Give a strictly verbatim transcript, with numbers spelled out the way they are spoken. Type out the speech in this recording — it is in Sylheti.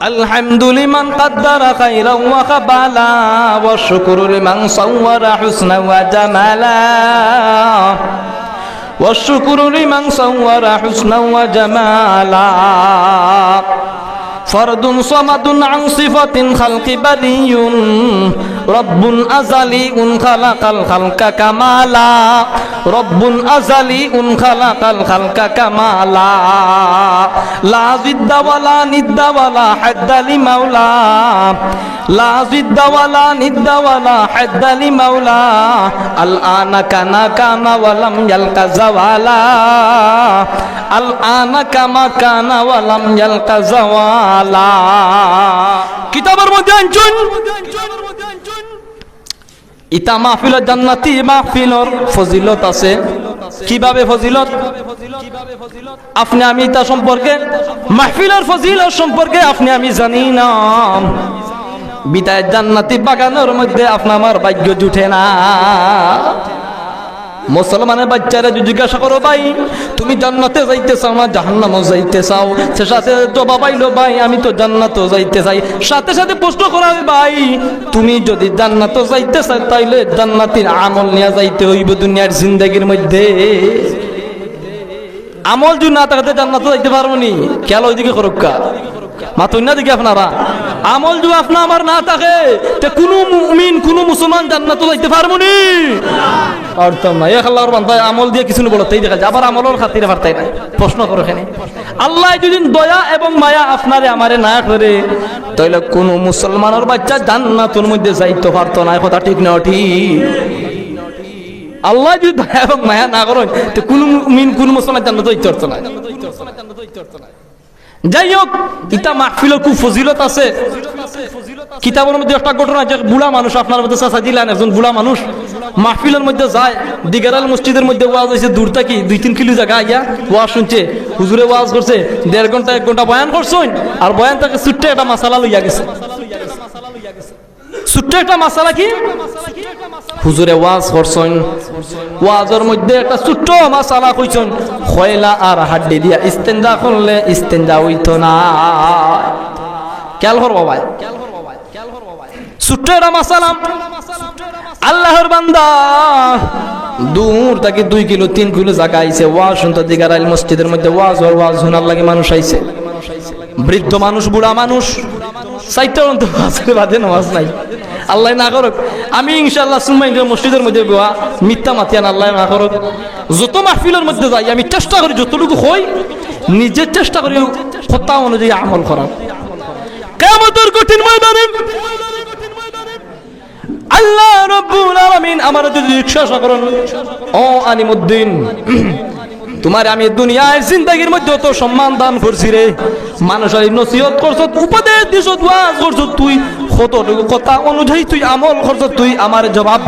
الحمد لمن قدر خيرا وخبالا، والشكر لمن صور حسنا وجمالا، والشكر لمن صور حسنا وجمالا. فرد صمد عن صفة الخلق بري، رب أزلي خلق الخلق كمالا، رب أزلي خلق الخلق كمالا. لا ضد ولا ند ولا حد لمولاه، لا ضد ولا ند ولا حد لمولاه. الآن كان كان ولم يلق زوالا، الآن كما كان ولم يلق زوالا. কিতাবর মধ্যে আনছইন, ইতা মাহফিলর, জান্নাতি মাহফিলর ফজিলত আছে। কিভাবে ফজিলত? আপনে আমি ইতা সম্পর্কে, মাহফিলর ফজিলত সম্পর্কে আপনে আমি জানি না। বিদায় জান্নাতি বাগানর মধ্যে আপনে আমার ভাগ্য জুটে না। মুসলমানর বাইচ্চারে যদি জিজ্ঞাসা করো, "ভাই, তুমি জান্নাতে যাইতে চাও না জাহান্নামো যাইতে চাও?" সে সাথে জবাব আইলো, "ভাই, আমি তো জান্নাতো যাইতে চাই।" সাথে সাথে প্রশ্ন করা হয়, "ভাই, তুমি যদি জান্নাতো যাইতে চাও, তাইলে জান্নাতির আমল নিয়া যাইতে অইবো দুনিয়ার জিন্দেগির মধ্যে।" আমল যদি না থাকে, তে জান্নাতো যাইতে পারবো নি? খেয়াল ওইদিকে করুক্কা। মাতইন না দেখি আপনারা। আমল যদি আপনা আমার না থাকে, তে কুনু মুমিন, কুনু মুসলমান জান্নাতো যাইতে পারবো নি? পারতাম না। এক আল্লাহর বান্দায় আমল দিয়া কিছু বলতেই দেখা যায়, আবার আমলর খাতিরে পারতাই না। প্রশ্ন করো কেনে? আল্লায় যদি দয়া এবং মায়া আপনারে আমারে না করে, তাইলে কুনু মুসলমানর বাইচ্চা জান্নাতর মধ্যে যাইতে পারতো না। কথা ঠিক না ঠিক? আল্লায় যদি দয়া এবং মায়া না করইন, তে কুনু মুমিন, কুনু মুসলমান জান্নাতো যাইতে পারতো না। যাই হোক, ইতা মাহফিলর খুব ফজিলত আছে। কিতাবর মধ্যে একটা ঘটনা, যে বুড়া মানুষ, আপনার মধ্যে চাচা দিলান, একজন বুড়া মানুষ মাহফিলর মধ্যে যায়, দিগারাইল মসজিদর মধ্যে ওয়াজ অইছে, দূর থাকি দুই তিন কিলো জাগা আইয়া ওয়াজ শুনছে। হুজুরে ওয়াজ করছে, দেড় ঘন্টা এক ঘন্টা বয়ান করছইন, আর বয়ান থাকি ছোট্ট একটা মাসালা লইয়া গেছে। ছোট্ট একটা মাসালা কি? হুজুরে ওয়াজ করছইন, ওয়াজর মধ্যে একটা ছোট্ট মাসালা কইছইন, কয়লা আর হাড্ডি দিয়া ইস্তেঞ্জা করলে ইস্তেঞ্জা অইতো না। খেয়াল করবা ভাই, ছোট্ট একটা মাসালা। আল্লাহর বান্দা দূর থাকি দুই কিলো তিন কিলো জাগা আইছে, ওয়াজ শুনতো, দিগারাইল মসজিদর মধ্যে ওয়াজ অর, ওয়াজ হুনার লাগি মানুষ আইছে। বৃদ্ধ মানুষ, বুড়া মানুষ, চাইরটা পর্যন্ত ওয়াজর বাদে নামাজ নাই। আল্লায় না করুক, আমি ইনশাআল্লাহ সুম্মা ইনশাআল্লাহ মসজিদর মধ্যে বওয়া, মিথ্যা মাতিয়ার না, আল্লায় না করুক। যত মাহফিলর মধ্যে যাই, আমি চেষ্টা করি যতটুকু কই, নিজে চেষ্টা করি কথা অনুযায়ী আমল করার। কিয়ামতর কঠিন ময়দানে আল্লাহ রাব্বুল আলামিন আমারে যদি জিজ্ঞাসা করইন, "ও আলিমউদ্দিন, তুমারে আমি দুনিয়ার জিন্দেগির মধ্যে অত সম্মান দান করছি রে, মানুষরে নসিহত করছত, উপদেশ দিছত, ওয়াজ করছত, তুই কতটুকু কথা অনুযায়ী তুই আমল করছত, তুই আমারে জবাব